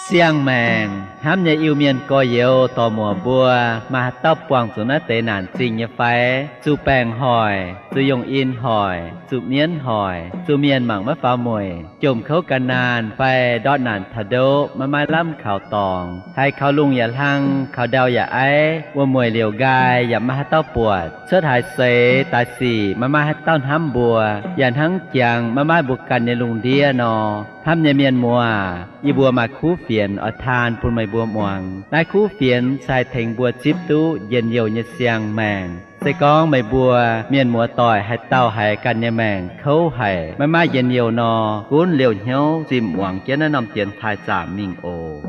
Siang-maengc hnamv nyei Iu-Mienh gorx-youz dorc-muoc mbuo, maaih haaix dauh buangh zuqc naaiv deix naanc zingh nyei fai? Zuqc baengc hoic, zuqc yungh in hoic, zuqc mienv hoic, zuqc mienh mangc maiv faaux mueic, jomc kouv gan naanh fai ndortv naanc taux ndoqv maiv maaih lamh kaux dorngx, haiz kaux lungh yaac hlang, kaux ndau yaac aiv, wuom-mueic liouc nqaai yaac maiv maaih haaix dauh buatc, cuotv haaix seix daaih sic maiv maaih haaix dauh hnamv mbuo, yaac hnangv jangx maiv maaih mbuo ganh nyei lungh ndiev nor. Hnamv nyei mienh muoz, yie mbuo maaih kuv fienx oix taan bun meih mbuo muangx. Naaiv kuv fienx se haih tengx mbuo zipv duqv njien-youh nyei siang-maengc. Se gorngv meih mbuo mienh muoz-doic haaix dauh haiz ganh nyei maengc kouv haic, maiv maaih njien-youh nor, gunv liouh hnyouv zinh muangx jienv naaiv norm dienx taaih zaamc mingh oc.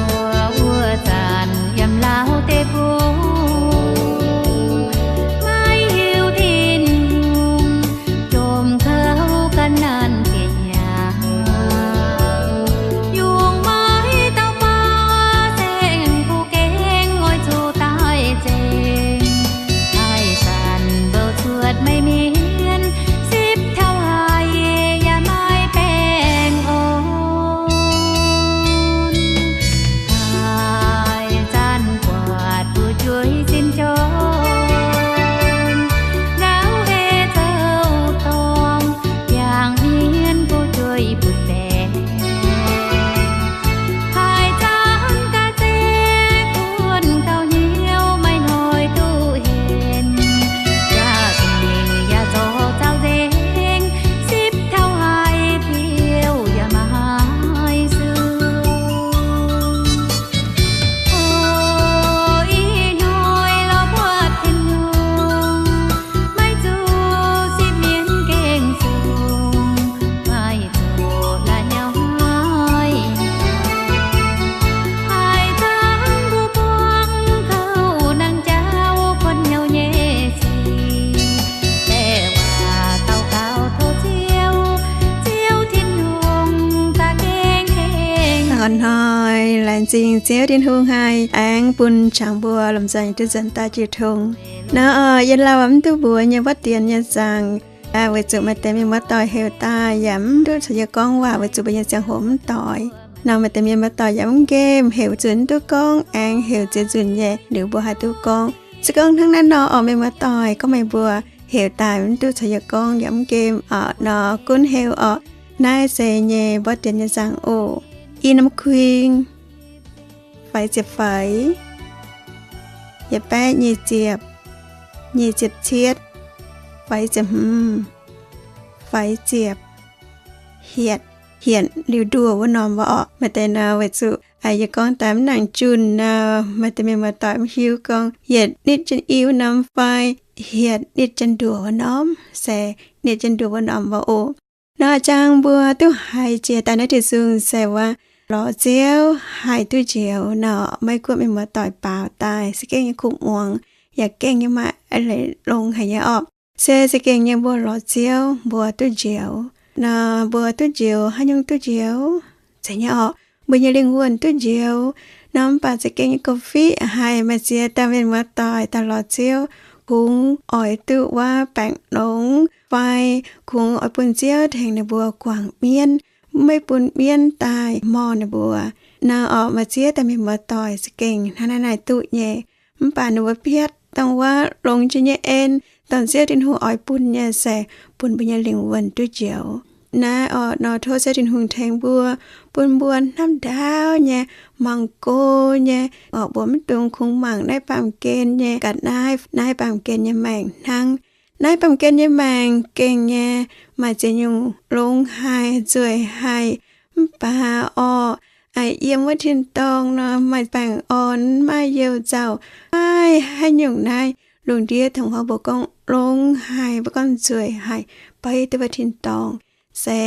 Mbuo wuov zanc yiem Laauv deic-bung, maiv hiuv Tin-Hungh jomc kouv gan naanh bieqc hnyangx, yungz maiv dauh baav saeng-kuv gengh oix zuqc daaih nzengc. Haih zanc mbouh cuotv maiv mienh, sipv taux haiz yaac maiv baengh orn. Haih zanc buatc fu'jueiv sin jorm, nqauh hei zouv dorngh, jangx mienv fu'jueiv butv baengc. Haih zanc ga'zeiv kuonx gauh hnyouv, maiv hnoi duqv henv, jaax-zinh yaac zorc zaux nzengc, sipv taux haiz diuh yaac maiv haih suv. O, ih hnoi lorz buatc Tin-Hungh, maiv zuqc sipv mienv gengh zungx, maiv zuqc la'nyauv haiz. Haih zanc mbuo buangh kouv nangh jauv guanh hnyouv nyei sic, baeqc waac daux gaux tov Ziouv, Ziouv Tin-Hungh za'gengh gengh. Hnoi-hnoi laengz zingh Ziouv Tin-Hungh haih aengx bun qangx mbuo lomh nzoih duqv nzuonx daaih jiu tong. Nor, yiem lauh mv duqv mbuox nyei mborqv dienx nyei nzaangc, weic zuqc maaih deix mienh muoz-doic heuc daaih yaac mv duqv caux yie gorngv waac weic zuqc mbuo nyei ziangh hoc mv doix. Nor maaih deix mienh muoz-doic yaac mv nqemh, heuc weic zuqc mv duqv gorngv, aengx heuc ziex nzunc nyei liuz mbuo haih duqv gorngv. Se gorngv hnangv naaiv nor orqc, mienh muoz-doic, gorngv meih mbuo heuc daaih mv duqv caux yie gorngv yaac mv nqemh orqc, nor gunv heuc orqc. Naaiv se nyei mborqv dienx nyei nzaangc oc. I norm kuing, faix ziepc faix, yietc baeqv nyic ziepc, nyic ziepc cietv, faix ziepc hmz, faix ziepc, hietc, hietc liuz nduoh wuov norm wuov orqc. Maaih deix nor weic zuqc yie gorngv daaih mv nangc junh nor, maaih deix mienh muoz-doic mv hiuv gorngv yietc nitv jienv i wuov norm fai hietc nitv jienv nduoh wuov norm, se nitv jienv nduoh wuov norm wuov oc. Nor jangx mbuo duqv haiz jiex daaih naaiv diuh nzung se wuov, lorz Ziouv haih duqv njoux nor, Meiv Guoqv mienh muoz-doic baaux daaih za'gengh nyei kuv muangx, yaac gengh nyei maaih leiz longx haic nyei orqc. Se za'gengh nyei mbuo lorz Ziouv mbuo duqv njoux. Nor mbuo duqv njoux, haaix nyungc duqv njoux? Zeiz nyei orqc, mbuo nyei lingh wuonh duqv njoux. Nor mv baac za'gengh nyei gauh fiqv haic, maaih ziex dauh mienh muoz-doic daaih lorz Ziouv kungx oix duqv wuov baengc longx fai kungx oix bun Ziouv tengx ninh mbuo guangc mienv, maiv bun mienv daaih morh ninh mbuo. Nor orqc, maaih ziex dauh mienh muoz-doic za'gengh hnangv naaiv naaic duqv nyei. Mv baac ninh mbuo piatv dongh wuov longx jiex nyei en, dongh Ziouv Tin-Hungh oix bun nyei se bun mbuo nyei lingh wuonh duqv njoux. Naaiv orqc, nor tov Ziouv Tin-Hungh tengx mbuo, bun mbuo hnamv ndaauv nyei, mangc go nyei, orqc, mbuo mv dungx kungx mangc naaiv baamh gen nyei ga'naaiv, naaiv baamh gen nyei maengc hnangv. Naaiv baamh gen nyei maengc gengh nyei, maaih ziex nyungc longx haic, nzueic haic. Mv baac orqc, yiem wuov tin-dorngh nor maaih baengh orn, maaih you nzauh, maaih haaix nyungc naaiv lungh ndiev tengx mbuo gorngv longx haic, mbuo gorngv nzueic haic, beiv duqv wuov tin-dorngh, se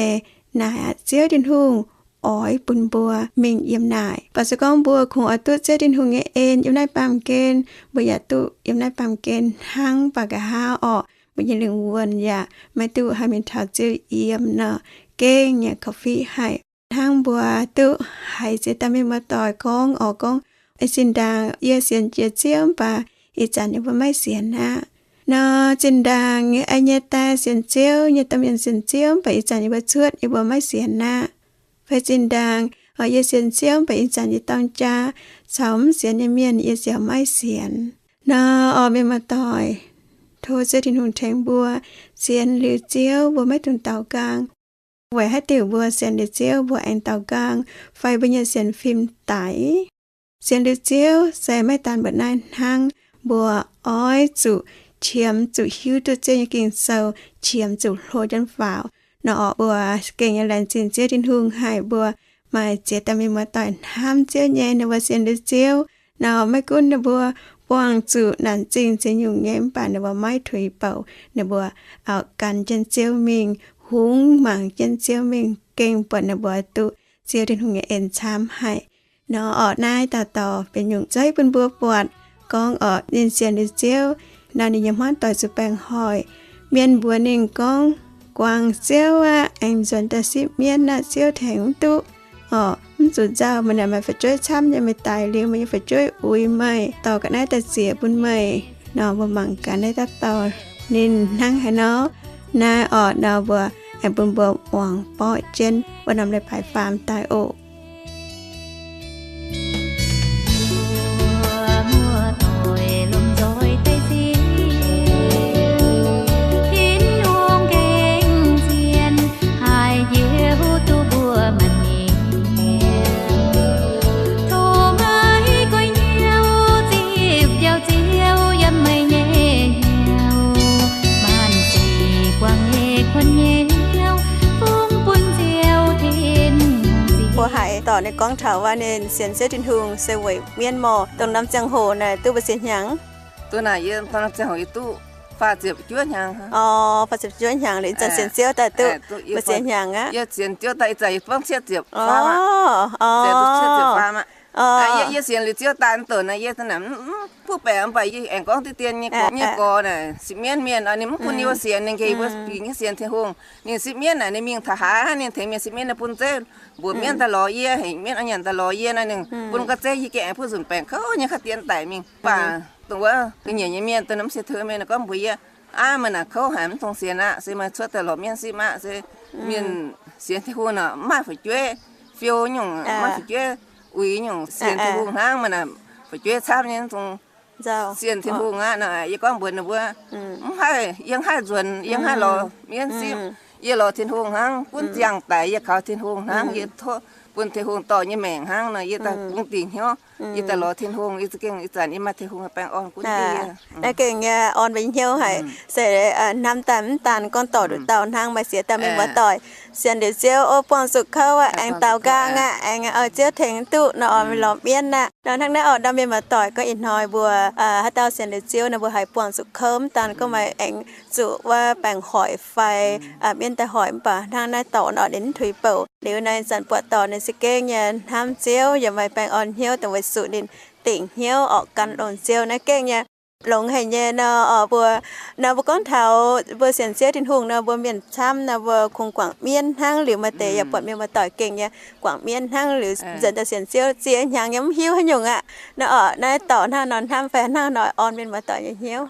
naaic aqv, Ziouv Tin-Hungh oix bun mbuo mingh yiem naaic. Mv baac se gorngv mbuo kungx oix duqv Ziouv Tin-Hungh nyei en yiem naaiv baamh gen, mbuo yaac duqv yiem naaiv baamh gen hnangv. Mv baac nqa'haav orqc, mbuo nyei lingh wuonh yaac maiv duqv haih mingh taux Ziouv yiem nor. gengh nyei korv-fiqv haic. Hnangv mbuo duqv haiz ziex dauh mienh muoz-doic gorngv oc, gorngv, Ih zinh ndaangc yie sienx jiex Ziouv mv baac ih zanc yie mbuo maiv sienx aqv. Nor zinh ndaangc nyei, nyei daaih sienx Ziouv, nyei domh mienh sienx Ziouv mv baac ih zanc yie mbuo cuotv, yie mbuo maiv sienx aqv. Fai zinh ndaangc yie sienx Ziouv mv baac ih zanc yie dorng jaa caux mv sienx nyei mienh yie ziouc maiv sienx. Nor oc mienh muoz-doic, tov Ziouv Tin-Hungh tengx mbuo. Sienx liuz Ziouv mbuo maiv dungx daaux nqaang. Weic haaix diuc mbuo sienx liuz Ziouv mbuo aengx daaux nqaang fai mbuo nyei sienx fim daic? Sienx liuz Ziouv se maiv daan mbuo naaiv hnangv. Mbuo oix zuqc qiemx zuqc hiuv duqv Ziouv nyei Ging-Sou, qiemx zuqc hlo jienv faaux. Nor oc mbuo gengh nyei laengz zingh Ziouv Tin-Hungh haic, mbuo maaih ziex dauh mienh muoz-doic hnamv Ziouv nyei, ninh mbuo sienx liuz Ziouv. Nor maiv gunv ninh mbuo buangh zuqc naanc zingh ziex nyungc nyei mv baac ninh mbuo maiv tuix bouc. Ninh mbuo gan jienv Ziouv mingh, hungx mangc jienv Ziouv mingh, gengh buatc ninh mbuo duqv Ziouv Tin-Hungh nyei en camv haic. Nor oc naaiv dauh dauh benx nyungc zeiv bun mbuo buatc gorngv oc ninh sienx liuz Ziouv, nor ninh nyei hmuangv doic zuqc baengc hoic. Mienh mbuox ninh gorngv, Guangc Ziouv aqv, aengx nzuonx daaih sipv mienv aqv, Ziouv tengx mv duqv. Oc mv zuqc nzauh, meih naaic maaih fu'jueiv camv nyei, meih daic liuz meih nyei fu'jueiv uix meih, dorh ga'naaiv daaih ziec bun meih. Nor mbuo mangc gaax naaiv dauh dauh ninh hnangv haaix nor. Naaiv oc nor mbuo aengx bun mbuo muangx borqv jienv wuov norm leiz-baaix faam daaih oc. Mbuo haiz dorc ninh gorngv taux waac ninh sienx Ziouv Tin-Hungh se weic mienv mor. Dongh norm ziangh hoc naaic duqv mbu'ziex hnyangx? Duqv naaic yie norm ziangh hoc yie duqv faah ziepc juov hnyangx. Oc, faah ziepc juov hnyangx liuz, ih zanc sienx Ziouv daaih duqv mbu'ziex hnyangx aqv. Yie sienx Ziouv daaih ih zanc yie buangv cietv ziepc faam aqv. Oc, cietv ziepc faam aqv. Yie, yie sienx liuz Ziouv daaih mv douc naaic yie mv buov baengc mv baac yie aengx gorngv diqv dien nyei gorx, nyei gorx naaic sipv mienv mienh, ninh mv bun yie mbuo sienx, ninh gengh yie mbuo bingx nyei sienx Tin-Hungh. Ninh sipv mienv naaic ninh mingh taux haaix ninh tengx mienh sipv mienv naaic bun zeiv mbuoqc mienv daaih lorz yie, hengx mienv a'nyanc daaih lorz yie naaic ninh bun ga'zeiv yie gengh aengx bun nzunc baengc kouv nyei kaav dien daic mingh. Mv baac dongh wuov ga'nyiec nyei mienh, dongh mv sienx Tin-Hungh mienh gorngv mbuox yie, Aav, meih naaic kouv haic, mv dungx sienx aqv. Se meih cuotv daaih lorz mienv sipv aqv. Se mienh sienx Tin-Hungh naaic mv maaih fu'jueiv fiou nyungc, mv maaih fu'jueiv uix nyungc. Sienx Tin-Hungh hnangv, meih naaic fu'jueiv camv nyei, mv dungx sienx Tin-Hungh aqv. Yie gorngv mbuox ninh mbuo, mv haih, yie mv haih nzuonx, yie mv haih lorz mienv sipv. Yie lorz Tin-Hungh hnangv, gunv ziangh daic yie kaux Tin-Hungh hnangv. Yie tov bun Tin-Hungh dorh nyei maengc hnangv nor, yie daaih bungx dingc hnyouv, yie daaih lorz Tin-Hungh. Yie za'gengh ih zanc yie maaih Tin-Hungh baengh orn gunv jienv yie. Naaiv gengh nyei orn mbuo nyei hnyouv haic. Se hnamv daaih mv daan gorngv dorc nduqc dauh hnangv, maaih ziex dauh mienh muoz-doic sienx liuz Ziouv, o, buangh zuqc kouv aqv, aengx daaux nqaang aqv, aengx oix Ziouv tengx duqv nor, oix lorz mienv aqv. Nor hnangv naaiv oc, dauh mienh muoz-doic gorngv ih hnoi mbuo haaix dauh sienx liuz Ziouv nor, mbuo haiz buangh zuqc kouv, mv daan gorngv maaih aengx zuqc wuov baengc hoic fai mienv daaih hoic, mv baac hnangv naaiv dorc nor ninh mv tuix bouc. Liuz naaiv zanc buatc dorc ninh za'gengh nyei hnamv Ziouv yaac maaih baengh orn hnyouv dongh weic zuqc ninh dingc hnyouv orqc, gan longx Ziouv. Naaiv gengh nyei longx haic nyei nor, mbuo nor mbuo gorngv taux mbuo sienx Ziouv Tin-Hungh nor, mbuo mienh camv nor mbuo kungx guangc mienv hnangv. Liuz maaih deix yaac buatc mienh muoz-doic gengh nyei guangc mienv hnangv. Liuz nzuonx daaih sienx Ziouv ziex hnyangx nyei mv hiuv haaix nyungc aqv. Nor orqc, naaiv dorc hnangv nor hnamv fai hnangv nor orn mienh muoz-doic nyei hnyouv.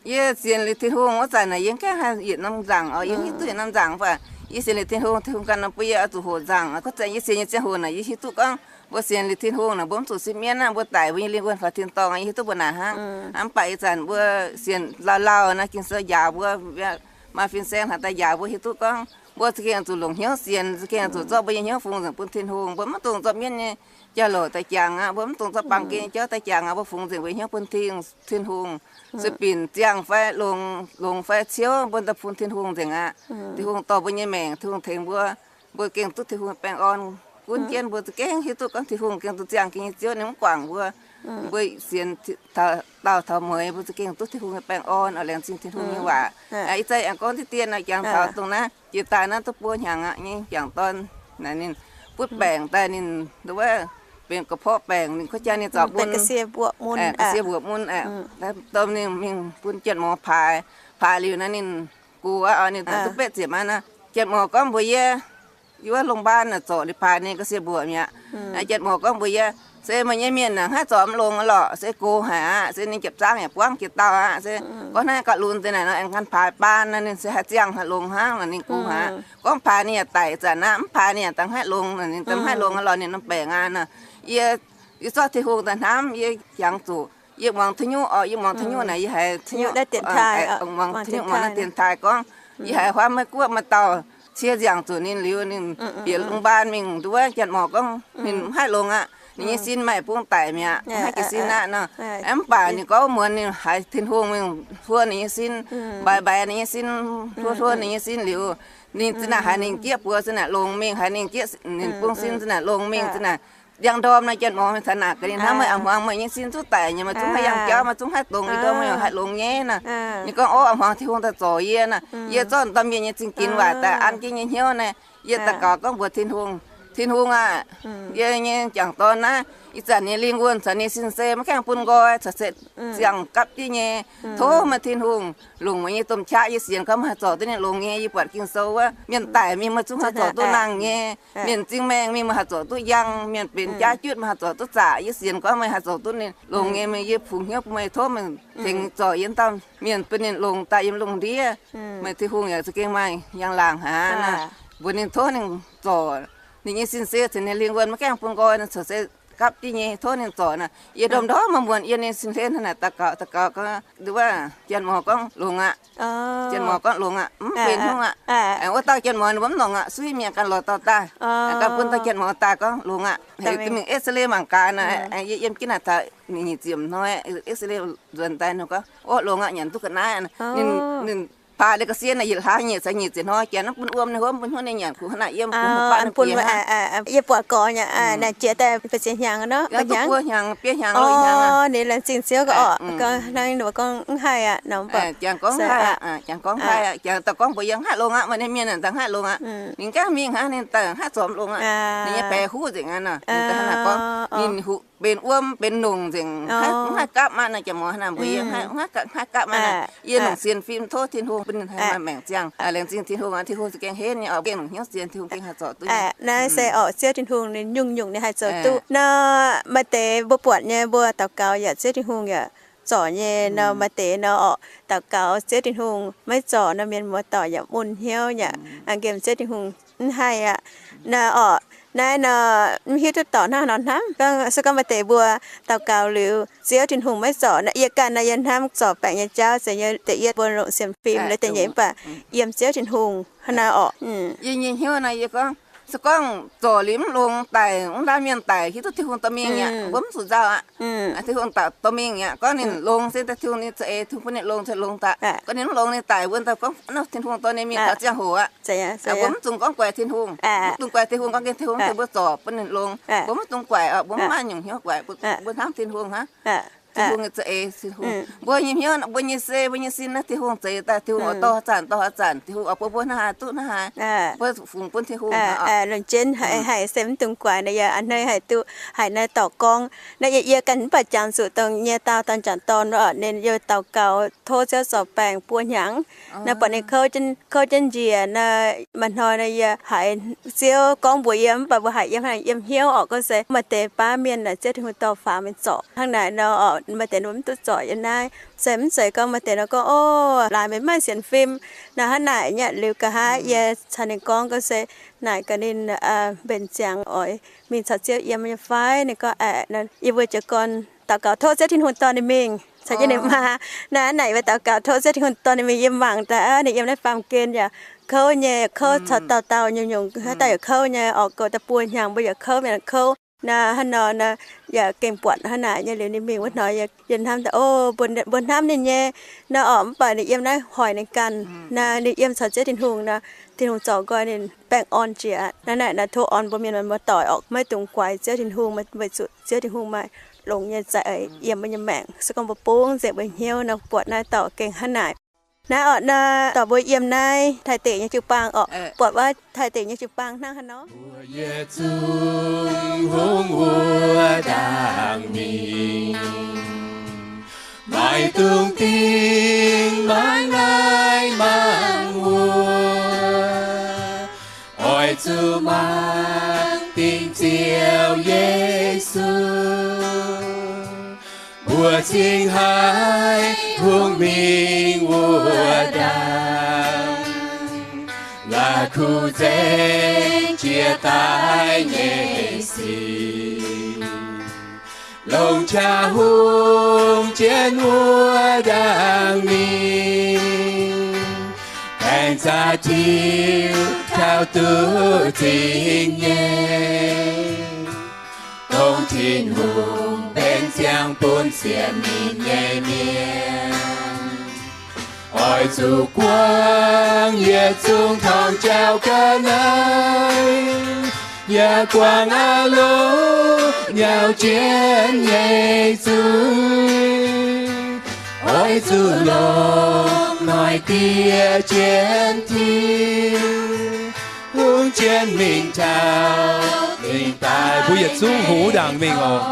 Yie sienx liuz Tin-Hungh wuov zanc naaic yie mv gaengh haih yietc norm nzangc oc, yie mv hiuv duqv yietc norm nzangc. Mv baac yie sienx liuz Tin-Hungh, Tin-Hungh ganh nor bun yie oix zuqc hoqc nzangc. Gorngv zanc yie sienx nyei ziangh hoc naaic yie hiuv duqv gorngv mbuo sienx liuz Tin-Hungh naaic mbuo mv zuqc sipv mienv aqv, mbuo daic mbuo nyei lingh wuonh faaux tin-dorngh, yie hiuv duqv mbuo naaic hnangv. Mv baac ih zanc mbuo sienx lauh lauh naaiv Ging-Sou njaaux mbuo, maaih fin-saeng hnangv daaih njaaux mbuo hiuv duqv gorngv mbuo za'gengh zuqc longc hnyouv sienx, za'gengh zuqc zorqv mbuo nyei hnyouv fungx nzengc bun Tin-Hungh. Mbuo mv dungx zorqv mienv nyei jauv-louc daaih jangx aqv, mbuo mv dungx zorqv baamh gen nyei jauv daaih jangx aqv. Mbuo fungx nzengc mbuo nyei hnyouv bun Tin-Hungh, se binc ziangh fai longx, longx fai ciouv, mbuo daaih bun Tin-Hungh nzengc aqv. Tin-Hungh dorh mbuo nyei maengc, Tin-Hungh tengx mbuo, mbuo gengh duqv Tin-Hungh nyei baengh orn. Gunv jienv mbuo za'gengh hiuv duqv gorngv Tin-Hungh gengh duqv ziangh gengh nyei Ziouv, ninh mv guangc mbuo. Mbuo sienx taux daauh taux mueiz mbuo za'gengh duqv Tin-Hungh nyei baengh orn, oix laengz zingh Tin-Hungh nyei waac. Ih zanc aengx gorngv diqv dien nor, jangx taux dongh naaiv jiex daaih naaiv duqv buo hnyangx aqv nyei, jangx dorn naaic ninh butv baengc daaih ninh wuov benx ga'porqv baengc, ninh kuov jaa ninh zaux mun, ga'sie mbuoqc mun, domh ninh mingh bun jienv mor paaix, paaix liuz naaiv ninh gox aqv, ninh duqv betv ziepc maiv naaiv. Janx-morc gorngv mbuox yie, yie wuov โรงพยาบาล naaic zorc leiz-baaix ninh ga'sie mbuoqc mi'aqv. Janx-morc gorngv mbuox yie, se meih nyei mienh naaic haih zorc mv longx lorqc, se gox haic aqv, se ninh jiepc zaangv yaac buangv jiex dauh aqv. Se gorngv naaiv gauh lunx deix naaic nor, aengx gan paaix baan nor, ninh se haih ziangh haih longx hnangv nor, ninh gox haic aqv. Gorngv paaix ninh yaac daic zanc aqv, mv paaix ninh yaac dangh haih longx nor, ninh dangh haih longx nor lorqc, ninh norm baengc aqv nor. Yie, yie zorqv Tin-Hungh daaih hnamv, yie jangx zuqc yie muangx Tin-Hungh oc, yie muangx Tin-Hungh naaic, yie haiz Tin-Hungh, muangx Tin-Hungh muangx naaiv dienx taaih gorngv, yie haiz huaav maiv guoqv maaih dauh cie nziangc zuqc ninh liuz, ninh bieqc โรงพยาบาล mingh nduov, janx-morc gorngv ninh mv haih longx aqv. Ninh nyei sin maaih bung daic mi'aqv, mv haih jiez sin aqv nor. Mv baac ninh gorngv muonz ninh haiz Tin-Hungh mingh hluo ninh nyei sin, mbaix mbaix ninh nyei sin, hluo hluo ninh nyei sin liuz, ninh za'naaic haiz ninh jieqv buoz za'naaic longx mingh, haiz ninh jieqv ninh bung sin za'naaic longx mingh, za'naaic ndiangx-ndorm naaic janx-morc mingh caux naaic gaax ninh hnamv, meih a'hmuangx meih nyei sin zungv daic nyei, meih zungv haih yangh jauv, meih zungv haih dongz, yie ndorm meih haih longx nyei nor. Ninh gorngv, Ov, a'hmuangx Tin-Hungh daaih zorc yie nor, yie zorqv dorh mienh nyei zingh ginx waac daaih an jienv nyei hnyouv naaiv, yie daux gaux gorngv mbuox Tin-Hungh, Tin-Hungh aah! Yie nyei jangc dorn naaiv, ih zanc ninh lingh wuonh caux ninh sin se maiv gaengh bun nqoi, caux se ziangh gapv jienv nyei. Tov meih Tin-Hungh longc meih nyei domh qaqv, yie sienx gorngv meih haih zorc duqv ninh longx nyei. Yie buatc Ging-Sou wuov, mienh daic mingh meih zungv haih zorc duqv nangh nyei. Mienh m'zing maengh mingh meih haih zorc duqv yangh. Mienh benx jaav jutv meih haih zorc duqv zaqc. Yie sienx gorngv meih haih zorc duqv ninh longx nyei. Meih, yie fungx hnyouv bun meih, tov meih tengx zorc yie dauh mienh bun ninh longx daaih yiem lungh ndiev. Meih Tin-Hungh yaac za'gengh maaih njang laangc haic naaic, mbuox ninh tov ninh zorc ninh nyei sin se caux ninh lingh wuonh maiv gaengh bun nqoi nor, caux se gapv jienv nyei, tov ninh zorc naaic. Yie ndorm-ndorm maaih muonz yiem ninh sin hlen hnangv naaic daux gaux, daux gaux gorngv, nduov, janx-morc gorngv longx aqv. Janx-morc gorngv longx aqv, mv benx hnyouv aqv. Wuov dauh janx-morc ninh mbuo mv longc aqv, suiv mienh ganh lorz dauh daaih, ganh bun dauh janx-morc daaih gorngv longx aqv. Heuc mingh X-ray mangc gaax naaic, yie yiem jienv naaic taux nyic ziepc hnoi, X-ray nzuonx daaih ninh gorngv, Ov, longx aqv, nyanc duqv ga'naaiv. Ninh, ninh paaix liuz ga'sie naaic yietc hlaax nyic caux nyic ziepc hnoi, janx mv bun wuom, ninh hopv mv bun hnyouv, ninh nyanc kungx hnangv naaic yiem, kungx mv baac ninh bieqc hnangv. Yie buatc gorx nyei, naaic jiex daaih feix ziepc hnyangx nor, feix ziepc hnyangx, buo hnyangx, biei hnyangx, lo hnyangx aqv. Ninh laengz zingh Ziouv gorngv, hnangv ninh mbuo gorngv mv haih aqv nor, mv baac jangx gorngv haih aqv, jangx gorngv haih aqv, jangx daaih gorngv mbuox yie, hnangv longx aqv, meih nyei mienh daaih hnangv longx aqv. Ninh gaengh mingh hnangv, ninh daaih hnangv zorc mv longx aqv. Ninh nyei paix huv nzengc aqv nor, ninh daaih hnangv naaic gorngv, ninh huv benx wuom benx nongc nzengc, mv haih gapv aqv nor. Janx-morc hnangv naaic mbuox yie, mv haih gapv aqv nor. Yie longc sienx fim tov Tin-Hungh bun ninh haih maaih maengc ziangh. Laengz zingh Tin-Hungh aqv, Tin-Hungh za'gengh henv nyei oc, gengh longc hnyouv sienx Tin-Hungh gengh haih zorc duqv. Naaiv se oc, Ziouv Tin-Hungh ninh nyungc-nyungc ninh haih zoux duqv nor. Maaih deix mbuo buatc nyei mbuo daux gaux yaac Ziouv Tin-Hungh yaac zorc nyei nor. Maaih deix nor oc, daux gaux Ziouv Tin-Hungh maiv zorc nor, mienh muoz-doic yaac mun hnyouv yaac nqemh Ziouv Tin-Hungh mv haih aqv. Naaiv oc, naaiv nor mv hiuv duqv dorc hnangv haaix nor hnamv. Se gorngv maaih deix mbuo daux gaux liuz Ziouv Tin-Hungh maiv zorc nor, yie ganh nor yie hnamv zorc baengc nyei jauv zeiz nyei, da'yietv mbuo longc sienx fim, la'deix nyeic mv baac yiem Ziouv Tin-Hungh hnangv naaiv oc. Yie nyei hnyouv naaiv yie gorngv, se gorngv zorc liuz mv longx daic, wuov ndaamv mienh daic, hiuv duqv Tin-Hungh dorh mingh aqv, mbuo mv zuqc nzauh aqv. Tin-Hungh daaih dorh mingh aqv. Gorngv ninh longx se daaih Tin-Hungh ninh za'eix, Tin-Hungh bun ninh longx se longx daaih. Gorngv ninh mv longx ninh daic, mbuo daaih gorngv nor Tin-Hungh dorh ninh mingh taux ziangh hoc aqv. Mbuo mv dungx gorngv guaix Tin-Hungh, mv dungx guaix Tin-Hungh gorngv gengh Tin-Hungh tengx mbuo zorc bun ninh longx. Mbuo mv dungx guaix oc, mbuo mv maaih nyungc hnyouv guaix, mbuo hnamv Tin-Hungh hnangv. Tin-Hungh nyei za'eix, Tin-Hungh, mbuo nyei hnyouv, mbuo nyei se, mbuo nyei sin naaiv Tin-Hungh zeix daaih, Tin-Hungh oix dorh haaix zanc dorh haaix zanc, Tin-Hungh oix bun mbuo hnangv haaix duqv hnangv haaix. Mbuo fungx bun Tin-Hungh. Longc jienv haiz se mv dungx guaix naaiv, yie a'hneiv haiz duqv haiz naaiv dorc gorngv. Naaiv yie, yie ganh mv baac jangx zuqc dongh nyei dauh dorn-jangc dorn oc, ninh yie daux gaux tov Ziouv zorc baengc buo hnyangx. Naaiv buatc ninh kouv jienv njiec naaiv, maaih hnoi naaiv yie haiz Ziouv gorngv mbuox yie, mv baac mbuo haiz yiem, yiem hnyouv oc, gorngv se maaih deix baav mienh naaic Ziouv Tin-Hungh dorh faaux mingh zorc hnangv naaic nor oc. Maaih deix ninh mbuo mv duqv zorc yiem naaiv. Se mv zeiz gorngv maaih deix nor gorngv, Ov, laaix meih mv maaih sienx fim nor, hnangv naaic nyei liuz, nqa'haav yie caux ninh gorngv, gorngv se naaic gaax ninh mbenc ziangx oix mingh caux Ziouv yiem nyei fai? Ninh gorngv, Aeqv. Yie mbuo jiez gorn daux gaux tov Ziouv Tin-Hungh dorh ninh mingh caux jienv ninh maa. Naaiv naaic yie mbuo daux gaux tov Ziouv Tin-Hungh dorh ninh mingh, yie mangc daaih ninh yiem naaiv baamh gen yaac kouv nyei, kouv caux dauh dauh nyungc-nyungc, haaix dauh yaac kouv nyei oc. Goux daaih buo hnyangx mbuo yaac kouv, mienh kouv. Naaiv hnangv nor naaiv yaac gengh buatc hnangv naaic nyei liuz ninh mingh wuov hnoi, yie hnamv daaih, Ov, mbuo hnamv ninh nyei nor oc, mv baac ninh yiem naaiv hoic ninh ganh. Naaiv ninh yiem caux Ziouv Tin-Hungh nor, Tin-Hungh zorc nqoi ninh baengh orn jiex. Naaiv naaic naaiv tov orn mbuo mienh muoz-doic oc, maiv dungx guaix Ziouv Tin-Hungh, weic zuqc Ziouv Tin-Hungh maaih longx nyei za'eix yiem mbuo nyei maengc. Se gorngv mbuo bungx nzengc mbuo hnyouv nor, buatc naaiv dorc gengh hnangv naaic. Naaiv oc, naaiv dorc mbuo yiem naaiv Taiv deic nyei jiu-baang oc, buatc wuov Taiv deic nyei jiu-baang hnangv haaix nor. Mbuo yietc zungv hungh wuov ndaangc mingh, maiv dungx dingh mangc naaiv mangc wuov. Dingc haic hungh mingh wuov ndaangc, la'kuqv nzengc jiex daaih nyei sic. Longc qaqv hungh jienv wuov ndaangc mingh, baengc zaqc tiux taux duqv zingh nyei, dongh Tin-Hungh benx ziangh bun sienx ninh nyei mienh. Oix zuqc buangv yietc zungv torngv jauv ga'naaiv, yaac buangv aav longc nyauc jienv nyei zuiz. Oix zuqc longc noic diex jienv Tin-Hungh jienv mingh taux dingc daaih. Mbuo yietc zungv hungx ndaangc mingh oc.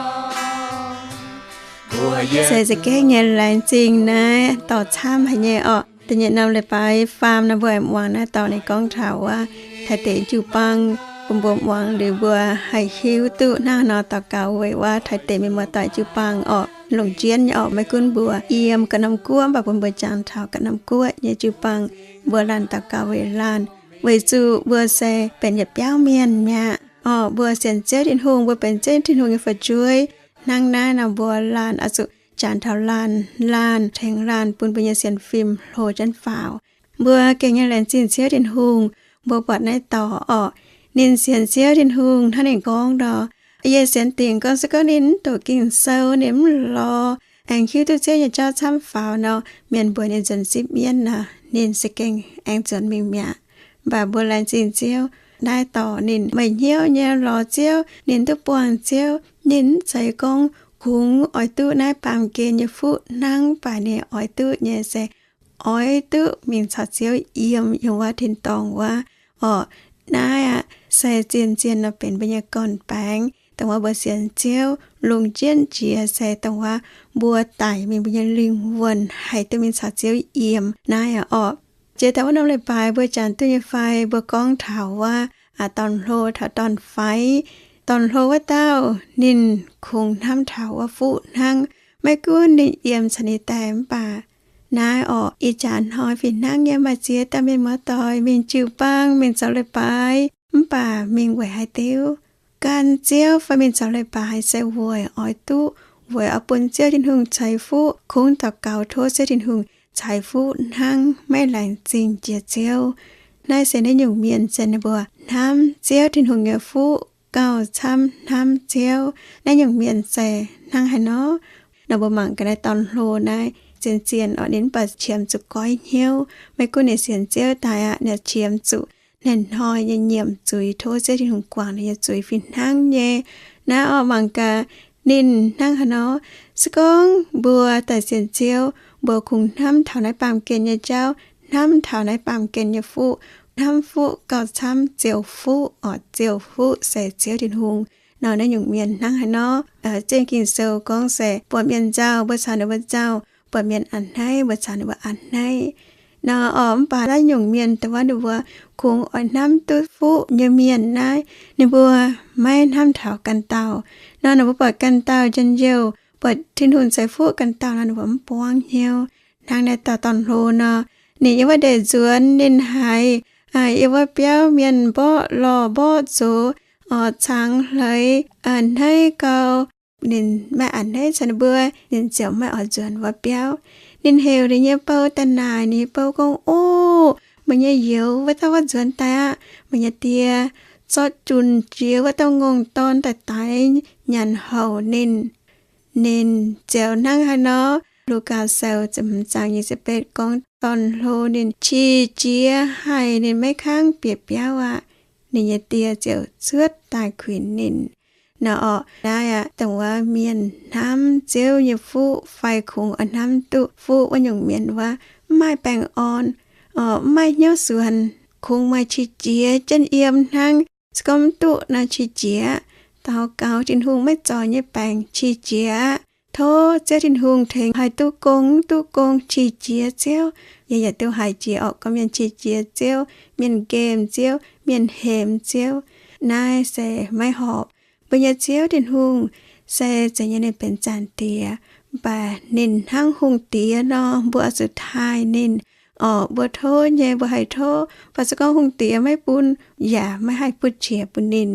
Se za'gengh nyei laengz zingh naaiv dorh camv haic nyei orqc. Da'nyeic norm leiz-baaix faam nor mbuo muangx naaiv dorh ninh gorngv taux wuov Taiv deic jiu-baang bun mbuo muangx liuz mbuo haih hiuv duqv hnangv haaix nor daux gaux weic wuov Taiv deic mienh muoz-doic jiu-baang orqc. Longc jienv nyei orqc, maiv gunv mbuo yiem ganh norm guoqv mv baac bun mbuo jangx taux ganh norm guoqv nyei jiu-baang, mbuo laanh daux gaux weic laanh, weic zuqc mbuo se benx yietc biauv mienh mi'aqv orqc. Mbuo sienx Ziouv Tin-Hungh, mbuo benx Ziouv Tin-Hungh nyei fu'jueiv. Hnangv naaiv nor mbuo laanh oix zuqc jangx taux laanh, laanh tengx laanh bun mbuo nyei sienx fim hlo jienv faaux. Mbuo gengh nyei laengz zingh Ziouv Tin-Hungh, mbuo buatc naaiv dorh orqc, ninh sienx Ziouv Tin-Hungh hnangv ninh gorngv nor. Yie sienx dingc gorngv se gorngv ninh mv doqc Ging-Sou, ninh mv lorz aengx hiuv duqv Ziouv nyei jauv camv faaux nor, mienh mbuox ninh nzuonx sipv mienv nor, ninh za'gengh aengx nzuonx mingh mi'aqv. Mv baac mbuo laengz zingh Ziouv, naaiv dorh ninh meih hnyouv nyei lorz Ziouv, ninh duqv buangh Ziouv. Ninh mv zeiz gorngv kungx oix duqv naaiv baamh gen nyei fuqv hnangv, mv baac ninh oix duqv nyei se oix duqv mingh caux Ziouv yiem yiem wuov tin-dorngh wuov orqc. Naaiv aqv se zien-zien nor benx mbuo nyei gorn-baengx, dongh wuov mbuo sienx Ziouv lungh jienv jiex se dongh wuov mbuo daic mingh mbuo nyei lingh wuonh haih duqv mingh caux Ziouv yiem naaiv aqv orqc. Jiex daaih wuov norm leiz-baaix mbuo jangx duqv nyei fai mbuo gorngv taux wuov dorn-hlo taux dorn-faix. Dorn-hlo wuov dauh ninh kungx hnamv taux wuov fuqv hnangv, maiv gunv ninh yiem caux ninh daaih mv baac. Naaiv orqc, ih jaax hnoi fih hnangv nyei maaih ziex dauh mienh muoz-doic mingh jiu-baang mingh zoux leiz-baaix mv baac mingh weic haaix diuc? Gan Ziouv fai mingh zoux leiz-baaix se weic oix duqv, weic oix bun Ziouv Tin-Hungh ceix fuqv, kungx daux gaux tov Ziouv Tin-Hungh ceix fuqv hnangv, maiv laengz zingh jiex Ziouv. Naaiv se naaiv nyungc mienh se ninh mbuo hnamv Ziouv Tin-Hungh nyei fuqv gauh camv hnamv Ziouv. Naaiv nyungc mienh se hnangv haaix nor? Nor mbuo mangc gaax naaiv dorn-hlo naaiv zien-zien orqc, ninh mv baac qiemx zuqc goiv hnyouv. Maiv gunv ninh sienx Ziouv daaih aqv, ninh qiemx zuqc hnoi-hnoi nyei nyiemc zuiz, tov Ziouv Tin-Hungh guangc ninh nyei zuiz fih hnangv nyei. Naaiv orqc, mangc gaax ninh hnangv haaix nor. Se gorngv mbuo daaih sienx Ziouv, mbuo kungx hnamv taux naaiv baamh gen nyei jauv, hnamv taux naaiv baamh gen nyei fuqv, hnamv fuqv gauh camv ziouc fuqv orqc. Ziouc fuqv se Ziouv Tin-Hungh. Nor naaiv nyungc mienh hnangv haaix nor? Zinh Ging-Sou gorngv se buatc mienh nzauh, mbuo caux ninh mbuo nzauh, buatc mienh a'hneiv, mbuo caux ninh mbuo a'hneiv. Nor orqc, mv baac naaiv nyungc mienh dongh wuov ninh mbuo kungx oix hnamv duqv fuqv nyei mienh naaiv, ninh mbuo maiv hnamv taux ganh dauh. Nor ninh mbuo buatc ganh dauh njien-youh, buatc Tin-Hungh ceix fuqv ganh dauh nor, ninh mbuo mv buangv hnyouv. Hnangv naaiv dauh dorn-hlo nor, ninh yiem wuov ndeic nzuonx, ninh haiz yiem wuov biauv mienh mborqv lorh mborqv zox, orqc, cangx hleix, a'hneiv gau. Ninh maiv a'hneiv caux ninh mbuo, ninh ziouc maiv oix nzuonx wuov biauv. Ninh heuc ninh nyei bou daaih naaic, ninh nyei bou gorngv, O, meih nyei youz wuov dauh wuov nzuonx daaih aqv. Meih nyei die zorqv junc jiex wuov dauh ngongh dorn daaih daix nyanc houc ninh. Ninh ziouc hnangv haaix nor? Lugaa Sou ziepc hmz zaang nyic ziepc betv gorngv dorn-hlo ninh qi jiex haih ninh maiv kangv bieqc biauv aqv. Ninh nyei die ziouc cuotv daaih kuinx ninh. Nor orqc, naaiv aqv, dongh wuov mienh hnamv Ziouv nyei fuqv fai kungx oix hnamv duqv fuqv wuov nyungc mienh wuov, mv maaih baengh orn, orqc, mv maaih hnyouv suonx, kungx maaih qi jiex jienv yiem hnangv. Se gorngv mv duqv naaiv qi jiex, daux gaux Tin-Hungh maiv zoix nyei baengc qi jiex aqv. Tov Ziouv Tin-Hungh tengx haih duqv gong, duqv gong qi jiex Ziouv. Yie yaac duqv haiz jiex orqc, gorngv mienh qi jiex Ziouv, mienh nqemh Ziouv, mienh hemx Ziouv, naaiv se maiv horpc. Mbuo nyei Ziouv Tin-Hungh se zeiz nyei, ninh benx Zaangc Diex. Mv baac ninh hnangv hungh diex nor, mbuo oix zuqc taaih ninh. Orqc, mbuo tov nyei, mbuo haih tov. Mv baac se gorngv hungh diex maiv bun, yaac maiv haih butv qiex bun ninh.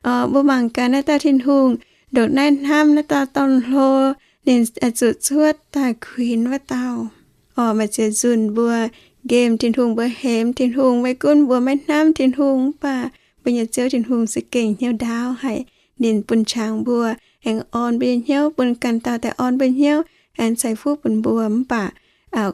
Orqc, mbuo mangc gaax naaiv dauh Tin-Hungh ndongc naaiv hnamv naaiv dauh dorn-hlo, ninh zuqc cuotv daaih kuinx wuov dauh. Orqc, maaih ziex nzunc mbuo nqemh Tin-Hungh, mbuo hemx Tin-Hungh, maiv gunv mbuo maiv hnamv Tin-Hungh, mv baac mbuo nyei Ziouv Tin-Hungh se gengh hnyouv ndaauv haic. Ninh bun qangx mbuo, aengx orn mbuo nyei hnyouv, bun ganh dauh daaih orn mbuo nyei hnyouv, aengx ceix fuqv bun mbuo. Mv baac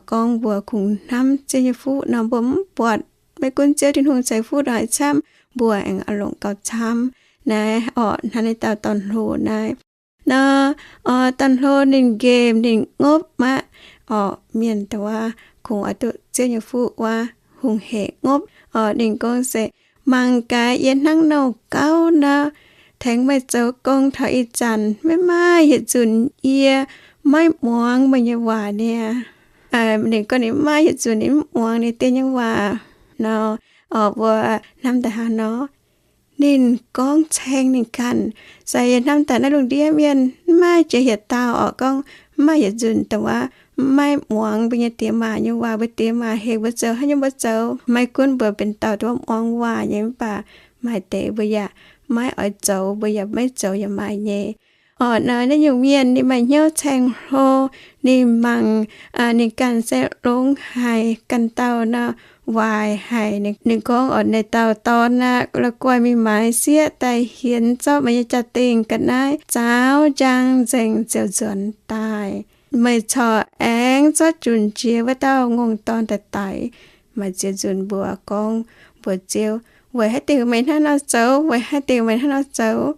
gorngv mbuo kungx hnamv Ziouv nyei fuqv nor, mbuo mv buatc. Maiv gunv Ziouv Tin-Hungh ceix fuqv nor haaix camv, mbuo aengx oix longc gauh camv. Naaiv orqc, hnangv naaiv dauh dorn-hlo naaiv nor, dorn-hlo ninh nqemh ninh ngopv aqv. Orqc, mienh dongh wuov kungx oix duqv Ziouv nyei fuqv wuov, hungh hec ngopv. Orqc, ninh gorngv se, mangc gaax yie hnangv nouh gauv nor, tengx meih zoux gong taux ih zanc, maiv maaih yietc nzunc yie maiv muangx meih nyei waac niaa. Ninh gorngv ninh maiv maaih yietc nzunc ninh mv muangx ninh diex nyei waac nor. Orqc, mbuo hnamv daaih hnangv nor, ninh gorngv ceng ninh ganh. Se yie hnamv daaih naaiv lungh ndiev mienh maiv maaih jiex yietc dauh orqc gorngv maiv maaih yietc nzunc dongh wuov maiv muangx mbuo nyei diex maac nyei waac. Mbuo diex maac heuc mbuo zoux haaix nyungc mbuo zoux, maiv gunv mbuo benx dauh dongh wuov muangx waac nyei, mv baac maaih deix mbuo yaac maiv oix zoux, mbuo yaac maiv zoux yaac maaih nyei. Orqc, naaiv nyungc mienh ninh maaih hnyouv ceng-hlo, ninh mangc ninh ganh se longx haic, ganh dauh nor waaic haic. Ninh gorngv, orqc, naaiv dauh dorn aqv, la'guaih mingh maaiz sieqv daaih hienx zorqv meih nyei jaa-dingh ga'naaiv zaaux njang nzengc ziouc nzuonx daaih. Meih corc aengx zorqv junc jiex wuov dauh ngongh dorn daaih daix. Maaih ziex nzunc mbuo gorngv mbuox Ziouv, weic haaix diuc meih hnangv nor zoux? Weic haaix diuc meih hnangv nor zoux?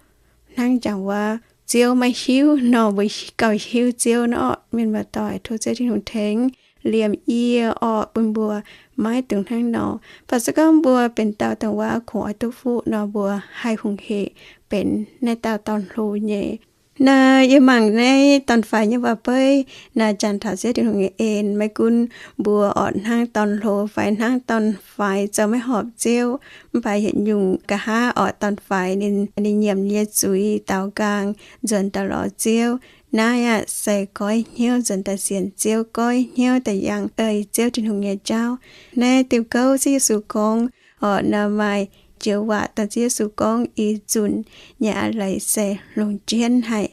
Hnangv jangx wuov Ziouv maiv hiuv nor, mbuo gauh hiuv Ziouv nor. Mienh muoz-doic, tov Ziouv Tin-Hungh tengx liemh yie orqc, bun mbuo maiv dungx hnangv nor. Mv baac se gorngv mbuo benx dauh dongh wuov kungx oix duqv fuqv nor, mbuo haih hungh hec benx naaiv dauh dorn-hlo nyei. Naaiv yie mangc naaiv dorn-faix nyei waac-beiv naaiv, janx taux Ziouv Tin-Hungh nyei en, maiv gunv mbuo orqc hnangv dorn-hlo fai hnangv dorn-faix zoux maiv horpc Ziouv, mv baac yietc nyungc nqa'haav orqc dorn-faix ninh, ninh nyiemc nyei zuiz daaux nqaang nzuonx daaih lorz Ziouv. Naaiv aqv se goiv hnyouv nzuonx daaih sienx Ziouv, goiv hnyouv daaih yangh ei Ziouv Tin-Hungh nyei jauv. Naaiv diuh gouv Ziouv Yesu gorngv orqc, naaiv maaih joux waac dongh Ziouv Yesu gorngv ih nzunc nyei a'leiz se lungh jienv haic.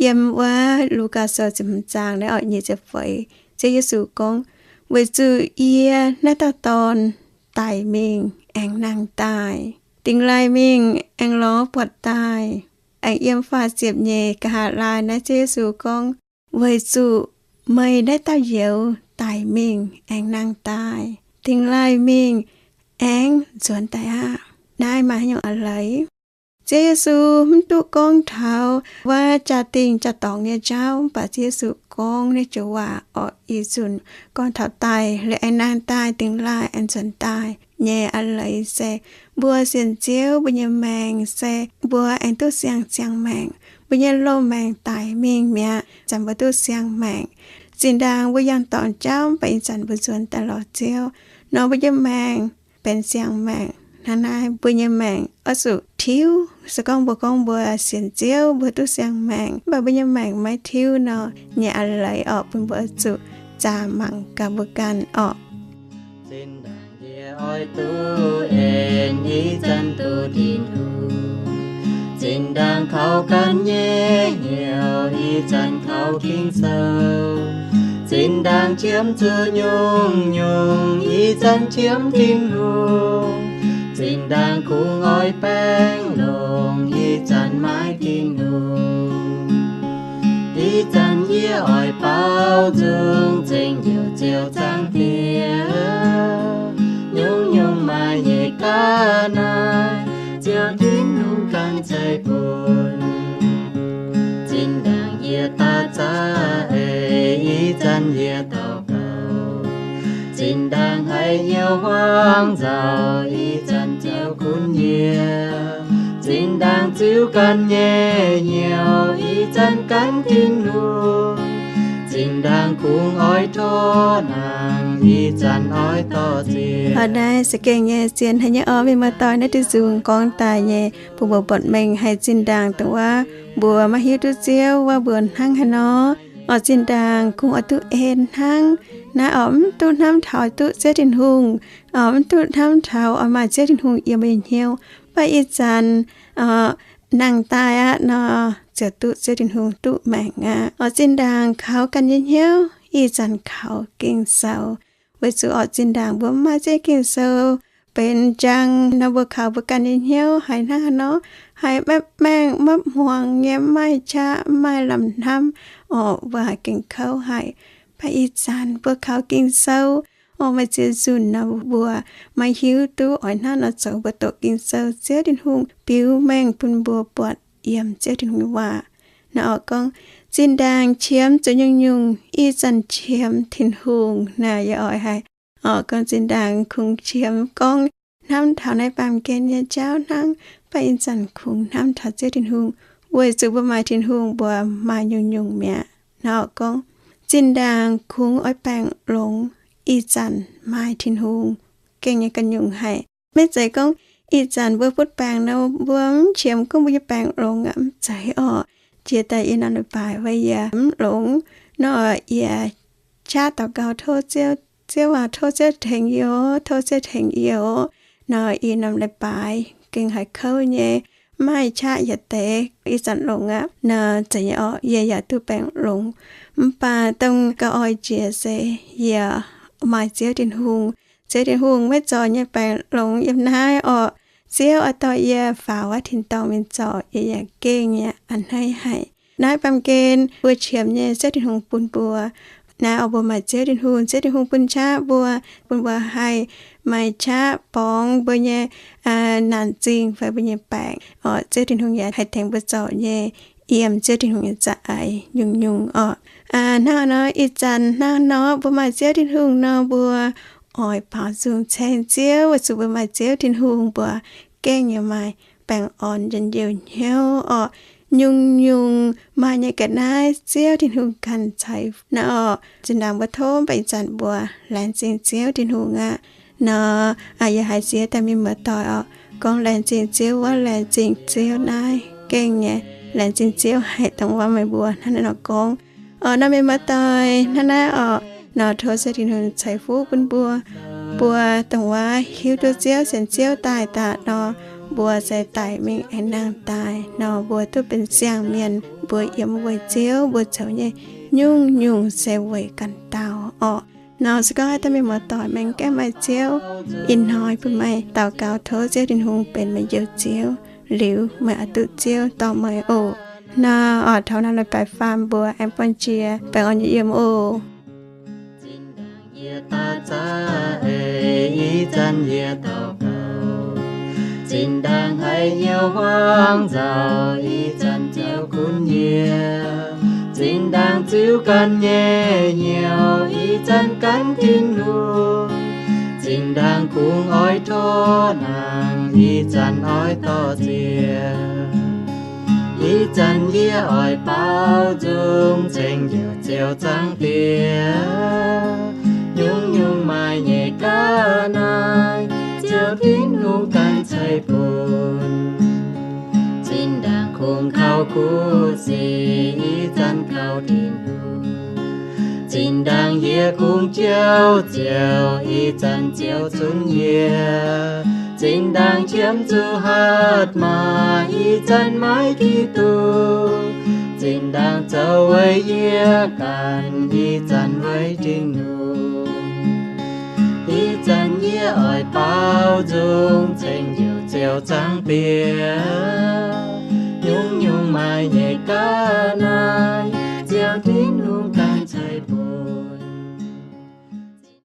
Yiem wuov Lugaa Sou ziepc hmz zaang naaiv orqc nyic ziepc feix, Ziouv Yesu gorngv, weic zuqc yie naaiv dauh dorn daic mingh aengx nangh daaih, dingx laaih mingh aengx lorz buatc daaih. Aengx yiem faah ziepc nyeic nqa'haav laai naaiv Ziouv Yesu gorngv, weic zuqc meih naaiv dauh youz daic mingh aengx nangh daaih, dingx laaih mingh aengx nzuonx daaih aqv. Naaiv maaih haaix nyungc a'leiz? Ziouv Yesu mv duqv gorngv taux wuov jaa-dingh jaa-dorngx nyei jauv, mv baac Ziouv Yesu gorngv naaiv joux waac orqc ih nzunc gorngv taux daaih liuz aengx nangh daaih, dingx laaih aengx nzuonx daaih nyei a'leiz se mbuo sienx Ziouv, mbuo nyei maengc se mbuo aengx duqv siang-ziangh maengc. Mbuo nyei loz-maengc daic mingh mi'aqv, zanc mbuo duqv siang-maengc. Zinh ndaangc mbuo yangh dorngc jauv, mv baac ih zanc mbuo nzuonx daaih lorz Ziouv nor, mbuo nyei maengc benx siang-maengc. Hnangv naaiv mbuo nyei maengc oix zuqc tiuv. Se gorngv mbuo gorngv mbuo sienx Ziouv, mbuo duqv siang-maengc, mv baac mbuo nyei maengc maiv tiuv nor, nyei a'leiz orqc, bun mbuo oix zuqc zaah mangc gaax mbuo ganh orqc. Zinh ndaangc yie oix duqv en, ih zanc duqv Tin-Hungh. Zinh ndaangc kaux ganh nyei hnyouv, ih zanc kaux Ging-Sou. Zinh ndaangc qiemx zuqc nyungc-nyungc, ih zanc qiemx Tin-Hungh. Zinh ndaangc kungx oix baengh longx, ih zanc maiv Tin-Hungh. Ih zanc yie oix baaux nzung, zengc heuc Ziouv Zaangc Diex. Nyungc-nyungc maaih nyei ga'naaiv, Ziouv Tin-Hungh ganh ceix bun. Zinh ndaangc yie daaih za'eix, ih zanc yie daux gaux. Zinh ndaangc haiz hnyouv hmuangx nzauh, ih zanc Ziouv gunv yie. Zinh ndaangc ziux ganh nyei hnyouv, ih zanc gan Tin-Hungh. Zinh ndaangc kungx oix tov nangh, ih zanc oix dorh ziex. Aa, naaiv se gengh nyei zien haic nyei orqc, mienh muoz-doic. Naaiv diuh nzung gorngv daaih nyei bun mbuo buatc mengh haic zinh ndaangc dongh wuov mbuo maiv hiuv duqv Ziouv wuov, mbuo hnangv haaix nor Oix zinh ndaangc kungx oix duqv en hnangv. Naaiv oix mv duqv hnamv taux duqv Ziouv Tin-Hungh, oix mv duqv hnamv taux oix maaih Ziouv Tin-Hungh yiem nyei hnyouv, mv baac ih zanc nangh daaih aqv nor, ziouc duqv Ziouv Tin-Hungh duqv maengc aqv. Oix zinh ndaangc kaux ganh nyei hnyouv, ih zanc kaux Ging-Sou. Weic zuqc oix zinh ndaangc mbuo mv maaih ziex Ging-Sou benx njang nor, mbuo kaux mbuo ganh nyei hnyouv haiz hnangv haaix nor, haiz maiv maengh maiv hmuangx nyei, mv maaih qaqv, mv maaih lamh hnamv orqc, mbuo haiz gengh kouv haic. Mv baac ih zanc mbuo kaux Ging-Sou, oix maaih ziex nzunc nor, mbuo maiv hiuv duqv oix hnangv haaix nor zoux, mbuo doqc Ging-Sou, Ziouv Tin-Hungh biux mengh bun mbuo buatc yiem Ziouv Tin-Hungh nyei waac. Naaiv oix gorngv, zinh ndaangc qiemx zuqc nyungc-nyungc, ih zanc qiemx Tin-Hungh. Naaiv yie oix haiz oix gorngv zinh ndaangc kungx qiemx gorngv hnamv taux naaiv baamh gen nyei jauv hnangv, mv baac ih zanc kungx hnamv taux Ziouv Tin-Hungh, weic zuqc mbuo maaih Tin-Hungh mbuo maaih nyungc-nyungc mi'aqv. Naaiv oix gorngv, zinh ndaangc kungx oix baengc longx, ih zanc maaih Tin-Hungh gengh nyei ganh nyungc haic. Maiv zeiz gorngv ih zanc mbuo butv baengc nor, mbuo mv qiemx gorngv mbuo nyei baengc longx aqv, mv zeiz orqc. Jiex daaih yie norm leiz-baaix wuov yie mv longx nor, yie qaqv daux gaux tov Ziouv, Ziouv aac, tov Ziouv tengx yie oc, tov Ziouv tengx yie oc. Nor yie norm leiz-baaix gengh haiz kouv nyei, mv maaih qaqv yietc deix, ih zanc longx aqv nor, zeiz nyei orqc, yie yaac duqv baengc longx. Mv baac dongh gauh oix jiex se yie maaih Ziouv Tin-Hungh. Ziouv Tin-Hungh maiv zorc nyei baengc longx yiem naaiv orqc. Ziouv oix dorh yie faaux wuov tin-dorngh mingh zorc, yie yaac gengh nyei a'hneiv haic. Naaiv baamh gen mbuo qiemx nyei Ziouv Tin-Hungh bun mbuo. Naaiv oix mbuo maaih Ziouv Tin-Hungh, Ziouv Tin-Hungh bun qaqv mbuo, bun mbuo haih maaih qaqv borngz mbuo nyei naanc zingh fai mbuo nyei baengc orqc. Ziouv Tin-Hungh yaac haih tengx mbuo zorc nyei, yiem Ziouv Tin-Hungh nyei za'eix nyungc-nyungc orqc. Hnangv nor, ih zanc hnangv nor mbuo maaih Ziouv Tin-Hungh nor, mbuo oix baaux nzung ceng Ziouv, weic zuqc mbuo maaih Ziouv Tin-Hungh, mbuo gengh yaac maaih baengh orn njien-youh hnyouv orqc. Nyungc-nyungc maaih nyei ga'naaiv Ziouv Tin-Hungh ganh ceix naaiv orqc. Zinh ndaangc mbuo tov mv baac ih zanc mbuo laengz zingh Ziouv Tin-Hungh aqv. Nor, yie haiz ziex dauh mienh muoz-doic orqc, gorngv laengz zingh Ziouv wuov, laengz zingh Ziouv naaiv gengh nyei, laengz zingh Ziouv haih dongh wuov meih mbuo hnangv naaiv nor gorngv. Orqc, nor mienh muoz-doic hnangv naaiv orqc, nor tov Ziouv Tin-Hungh ceix fuqv bun mbuo. Mbuo dongh wuov hiuv duqv Ziouv, sienx Ziouv daaih daaih nor, mbuo se daic mingh aengx nangh daaih nor, mbuo duqv benx siang-mienh, mbuo yiem weic Ziouv, mbuo zoux nyei nyungc-nyungc se weic ganh dauh orqc. Nor se gorngv haaix dauh mienh muoz-doic maiv gaengh maaih Ziouv, ih hnoi bun meih daux gaux tov Ziouv Tin-Hungh benx meih njoux Ziouv, liuz meih oix duqv Ziouv dorh meih oc. Nor, oix tov naaiv leiz-baaix faam mbuo aengx buangh jiex baengh orn nyei yiem oc. Zinh ndaangc yie daaih za'eix, ih zanc yie daux gaux. Zinh ndaangc haiz hnyouv hmuangx nzauh, ih zanc Ziouv gunv yie. Zinh ndaangc ziux ganh nyei hnyouv, ih zanc gan Tin-Hungh. Zinh ndaangc kungx oix tov nangh, ih zanc oix dorh ziex. Ih zanc yie oix baaux nzung ceng njoux Ziouv Zaangc Diex. Nyungc-nyungc maaih nyei ga'naaiv, Ziouv Tin-Hungh ganh ceix bun. Zinh ndaangc kungx kaux kuv sic, ih zanc kaux Tin-Hungh. Zinh ndaangc yie kungx jouv Ziouv, ih zanc Ziouv zunv yie. Zinh ndaangc qiemx zuqc hatc maaz, ih zanc maiv Giduc. Zinh ndaangc zoux weic yie ganh, ih zanc weic Tin-Hungh. Ih zanc yie oix baaux nzung ceng njoux Ziouv Zaangc Diex.